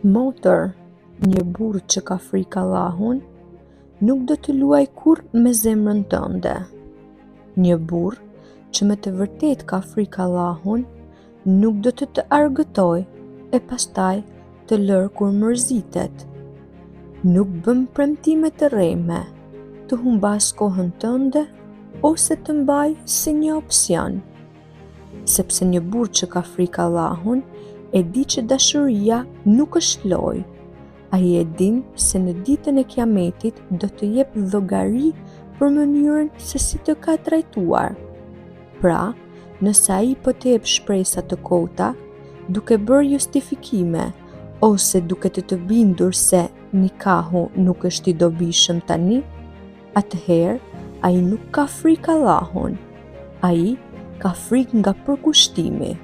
Motër, një burrë që ka frikë Allahun, nuk do të luajë kurrë me zemrën tënde. Një burrë që me të vërtetë ka frikë Allahun, nuk do të të argëtojë e pastaj të lërë kur mërzitet. Nuk bën premtime të rreme, të humbasë kohën tënde ose të mbajë si një opsion. Sepse një burrë që ka frikë Allahun, e di që dashuria nuk është lojë. Ai e din se në ditën e Kiametit do të jep llogari për mënyrën se si të ka trajtuar. Pra, nëse ai po të jep shpresa të kota, duke bërë justifikime ose duke të të bindur se nikahu nuk është i dobishëm tani, atëherë ai nuk ka frikë Allahun. Ai ka frikë nga përkushtimi.